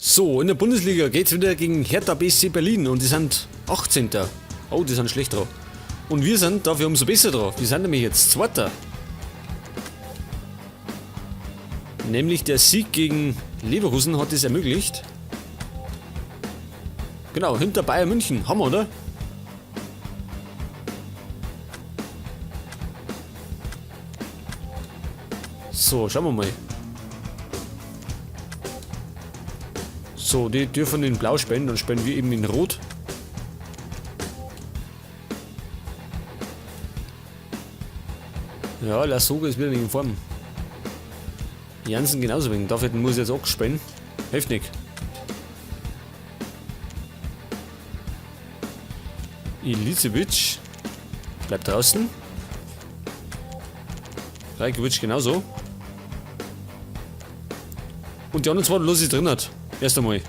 So, in der Bundesliga geht's wieder gegen Hertha BSC Berlin und die sind 18. Oh, die sind schlecht drauf. Und wir sind dafür umso besser drauf. Wir sind nämlich jetzt Zweiter. Nämlich der Sieg gegen Leverkusen hat es ermöglicht. Genau, hinter Bayern München. Hammer, oder? So, schauen wir mal. So, die dürfen in Blau spenden, dann spenden wir eben in Rot. Ja, Lasogga ist wieder nicht in Form. Jansen genauso wenig. Dafür muss ich jetzt auch spenden. Hilft nicht. Ilicevic bleibt draußen. Rajkovic genauso. Und die anderen zwei lasse ich drin hat. Erst einmal.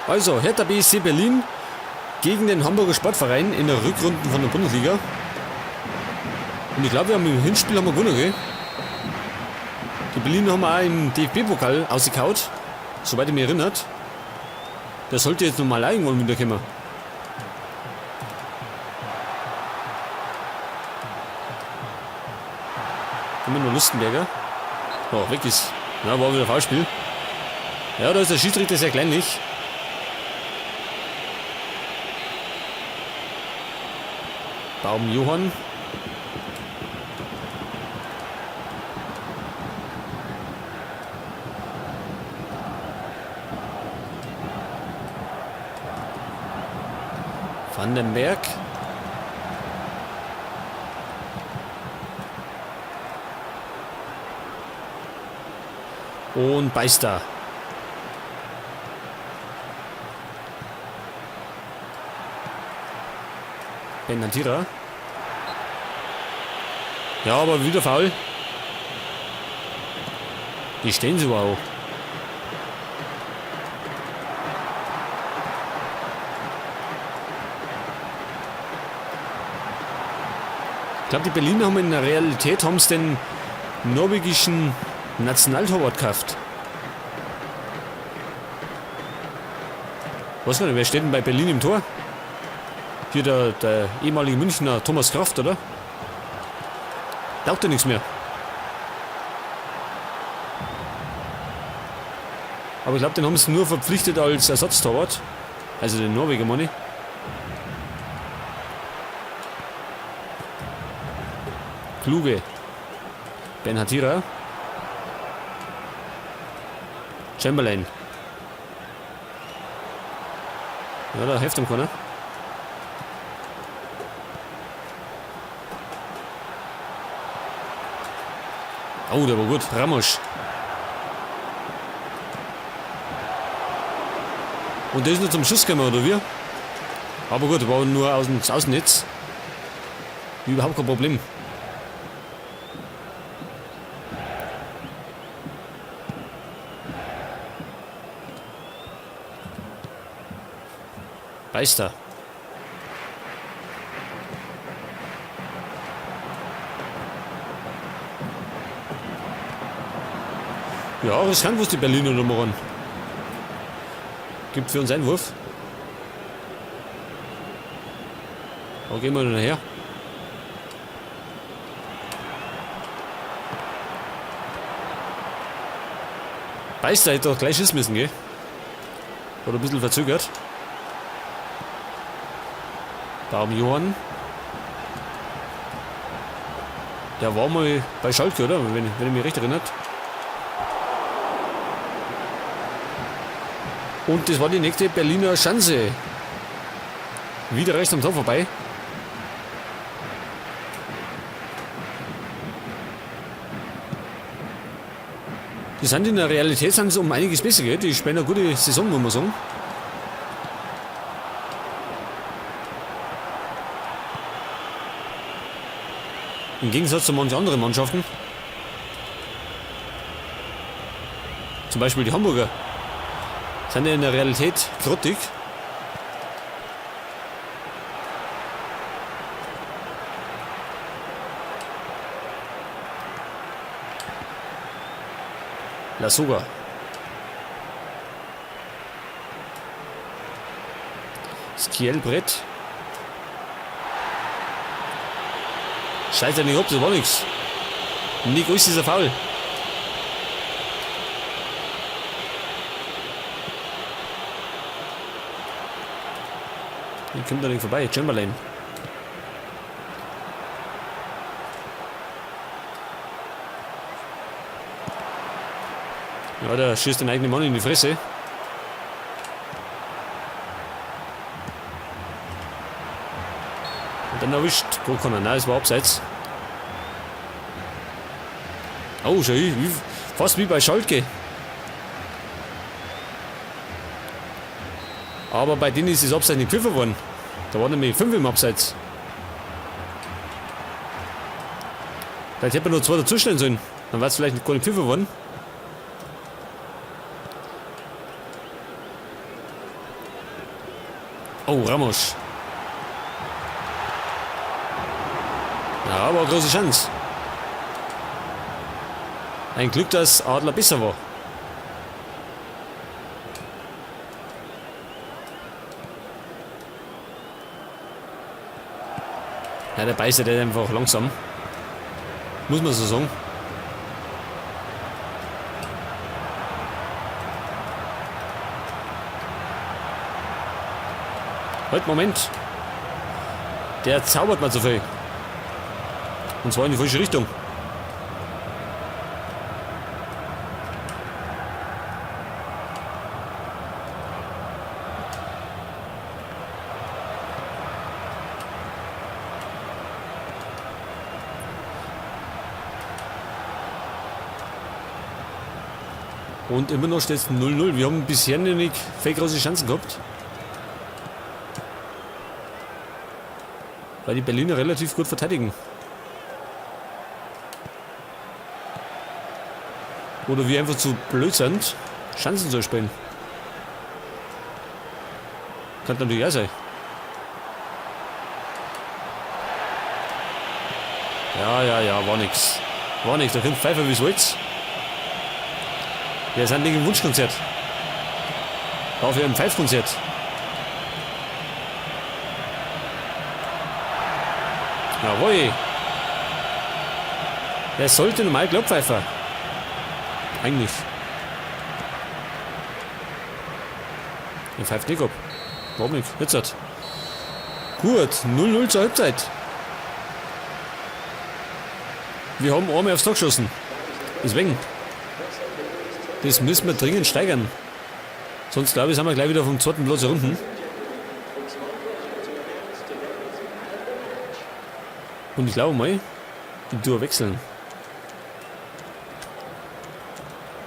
Also, Hertha BSC Berlin gegen den Hamburger Sportverein in der Rückrunde von der Bundesliga. Und ich glaube, wir haben im Hinspiel haben wir gewonnen, gell? Die Berliner haben wir auch im DFB-Pokal ausgekaut, soweit ich mich erinnert. Der sollte jetzt nochmal irgendwann wieder kommen. Immer nur Lustenberger. Oh, weg ist. Na, war wieder Foulspiel. Ja, da ist der Schiedsrichter sehr kleinlich. Baum Johann. Van den Berg. Und Beister. Benatira. Ja, aber wieder faul. Die stehen sogar auch. Ich glaube, die Berliner haben in der Realität haben's den norwegischen Nationaltorwart gekauft. Weiß gar nicht, wer steht denn bei Berlin im Tor? Hier der ehemalige Münchner Thomas Kraft, oder? Taugt ja nichts mehr. Aber ich glaub, den haben sie nur verpflichtet als Ersatztorwart. Also den Norweger, meine ich. Kluge. Ben Hatira. Chamberlain. Ja, da hilft ihm keiner. Oh, der war gut. Ramos. Und der ist nur zum Schuss gekommen, oder wie? Aber gut, war nur aus dem Außennetz. Überhaupt kein Problem. Beister. Ja, riskant, was die Berliner noch machen. Gibt für uns Einwurf. Da gehen wir nachher. Beister hätte doch gleich schießen müssen, gell? Oder ein bisschen verzögert. Baumjohann. Der war mal bei Schalke, oder? Wenn ich mich recht erinnert. Und das war die nächste Berliner Chance. Wieder rechts am Tor vorbei. Die sind in der Realität sind sie um einiges besser, gell? Die spielen eine gute Saison, muss man sagen. Im Gegensatz zu manchen anderen Mannschaften. Zum Beispiel die Hamburger. Sind ja in der Realität grottig. Lasogga. Skjelbred. Scheiße, nicht ab, das war nix. Nicht alles ist ein Foul. Ich komme da nicht vorbei, Chamberlain. Ja, der schießt den eigenen Mann in die Fresse. Und dann erwischt Gokona. Nein, es war abseits. Oh, schau, fast wie bei Schalke. Aber bei denen ist das Abseits nicht gepfiffen worden. Da waren nämlich 5 im Abseits. Vielleicht hätte man nur 2 dazustellen sollen. Dann wär's vielleicht gar nicht gepfiffen worden. Oh, Ramos. Ja, aber große Chance. Ein Glück, dass Adler besser war. Ja, der beißt der einfach langsam. Muss man so sagen. Halt, Moment. Der zaubert mal zu viel. Und zwar in die falsche Richtung. Und immer noch steht es 0-0. Wir haben bisher noch nicht viel große Chancen gehabt. Weil die Berliner relativ gut verteidigen. Oder wir einfach zu blöd sind, Chancen zu spielen. Kann natürlich auch sein. Ja, ja, ja, war nix. War nix, da kommt Pfeifer wie's wollt's. Wir sind nicht im Wunschkonzert. Dafür im Pfeifkonzert. Jawohl. Der sollte normal Glockenpfeifer. Eigentlich. Er pfeift nicht ab. Warum nicht? Jetzt hat. Gut, 0-0 zur Halbzeit. Wir haben einmal aufs Tor geschossen. Deswegen. Das müssen wir dringend steigern. Sonst glaube ich, sind wir gleich wieder vom zweiten Platz herunten. Und ich glaube mal, die Tour wechseln.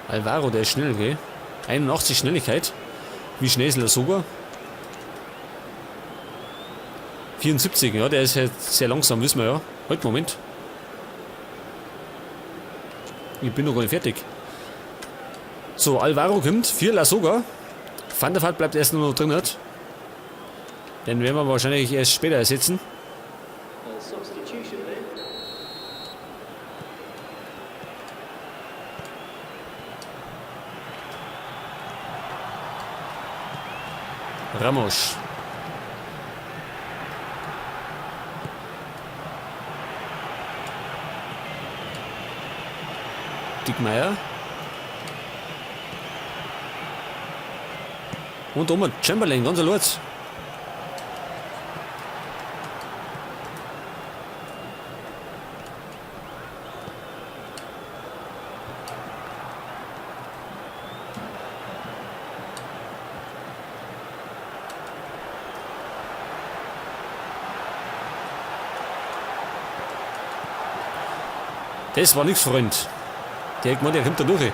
Alvaro, der ist schnell, gell? 81 Schnelligkeit. Wie schnell ist Lasogga? 74, ja, der ist halt sehr langsam, wissen wir ja. Halt, Moment. Ich bin noch gar nicht fertig. So, Alvaro kommt für Lasogga. Van der Vaart bleibt erst nur noch drin. Hat. Den werden wir wahrscheinlich erst später ersetzen. Ramos. Diekmeier. Und oben Chamberlain, ganz allein. Das war nix, Freund. Der hat gemeint, der kommt da durch.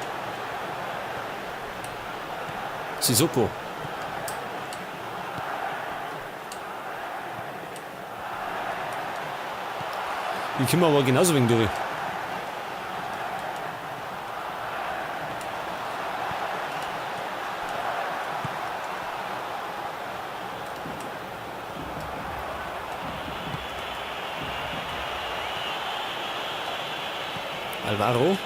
Sissoko. Die kommen aber genauso wenig durch. Alvaro.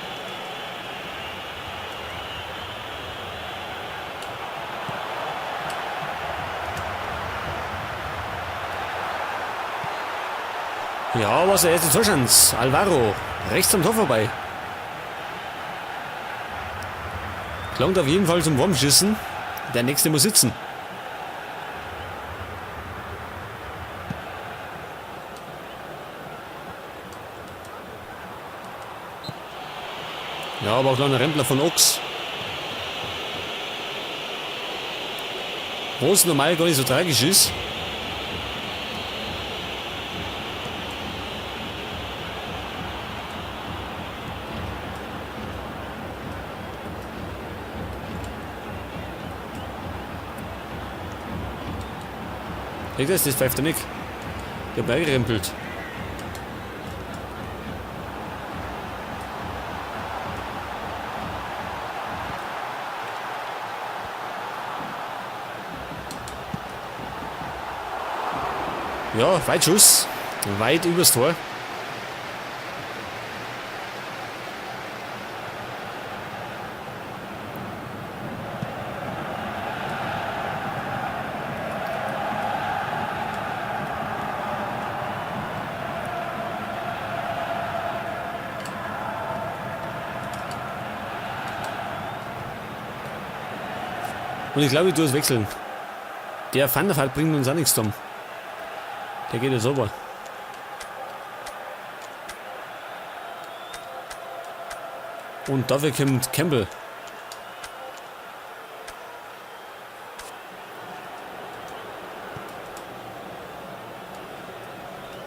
Ja, was der erste Torschance. Alvaro. Rechts am Tor vorbei. Klangt auf jeden Fall zum Wurmschießen. Der nächste muss sitzen. Ja, aber auch kleiner Rempler von Ochs. Wo es normal gar nicht so tragisch ist. Das, das pfeift er nicht. Der Berg rempelt. Ja, Weitschuss. Weit übers Tor. Und ich glaube, ich tue es wechseln. Der Van der Vaart bringt uns auch nichts, Tom. Der geht ja sauber. Und dafür kommt Campbell.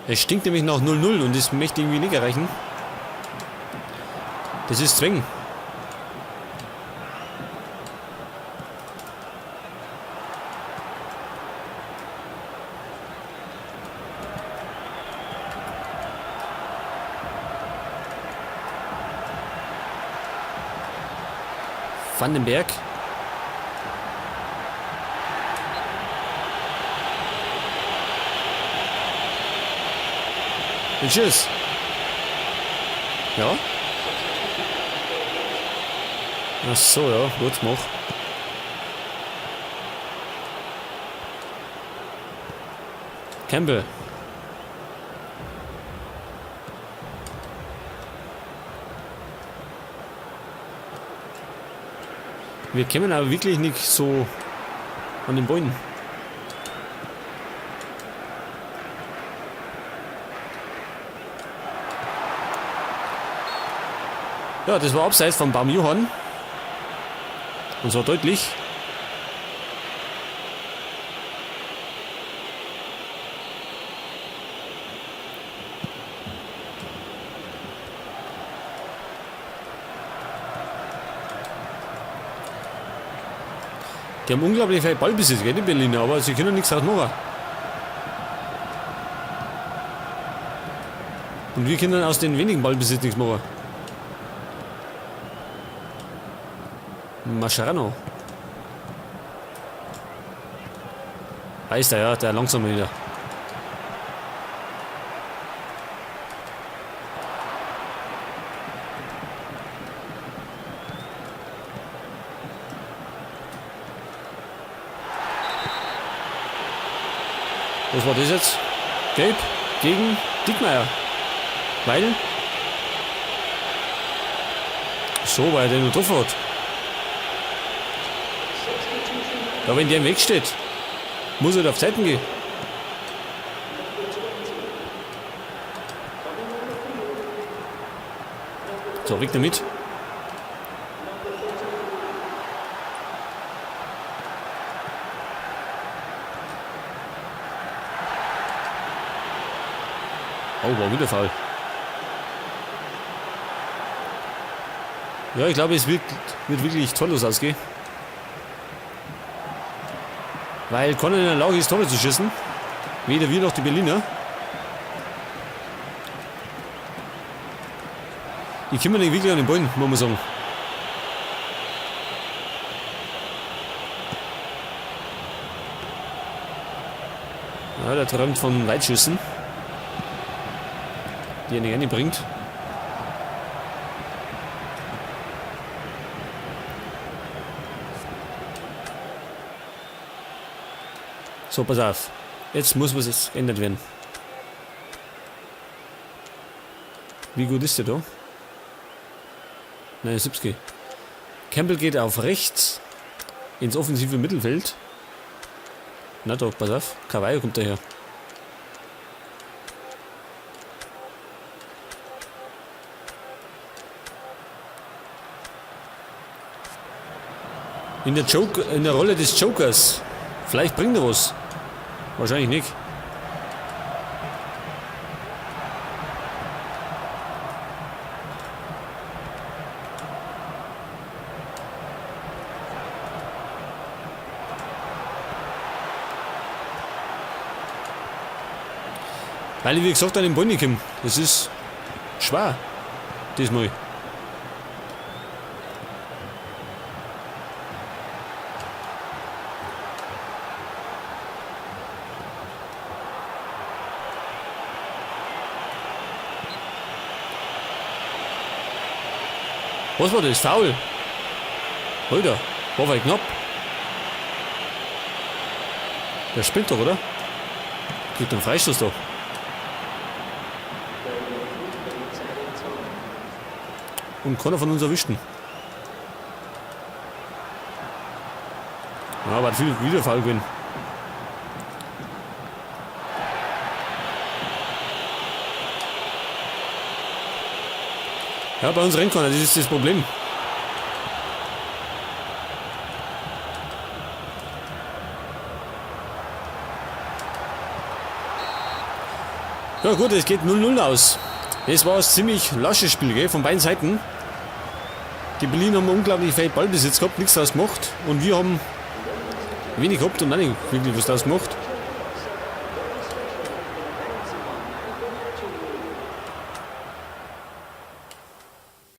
Es stinkt nämlich nach 0-0 und das möchte ich irgendwie nicht erreichen. Das ist Zwang. Vandenberg. Und tschüss. Ja. Ach so, ja, gut, mach. Campbell. Wir kommen aber wirklich nicht so an den Bäumen. Ja, das war abseits von Baum Johann. Und zwar deutlich. Die haben unglaublich viel Ballbesitz, gell, die Berliner, aber sie können nichts draus machen. Und wir können aus den wenigen Ballbesitz nichts machen. Mascherano. Weiß der, ja, der langsam wieder. Was war das jetzt? Gelb gegen Dickmeier. Weil? So, weil er den getroffen hat. Ja, wenn der im Weg steht, muss er auf Seiten gehen. So, weg damit. Oh, war wieder faul. Ja, ich glaube, es wird wirklich torlos ausgehen. Weil keiner in der Lage ist, Tore zu schießen. Weder wir noch die Berliner. Die kommen nicht wirklich an den Ball, muss man sagen. Ja, der träumt von Weitschüssen, die er nicht reinbringt. So, pass auf. Jetzt muss was jetzt geändert werden. Wie gut ist der da? 79. Campbell geht auf rechts ins offensive Mittelfeld. Na doch, pass auf. Carvalho kommt daher. In der Rolle des Jokers. Vielleicht bringt er was. Wahrscheinlich nicht. Weil ich, wie gesagt, an den Ball nicht komme. Das ist schwer. Diesmal. Was war das? Foul? Alter, war weit knapp. Der spinnt doch, oder? Kriegt einen Freistoß da. Und keiner von uns erwischten. Ja, aber viel wieder Foul gewesen. Ja, bei uns rennt keiner, das ist das Problem. Ja gut, es geht 0-0 aus. Das war ein ziemlich lasches Spiel, gell, von beiden Seiten. Die Berliner haben unglaublich viel Ballbesitz gehabt, nichts draus gemacht. Und wir haben wenig gehabt und auch nicht wirklich was draus gemacht.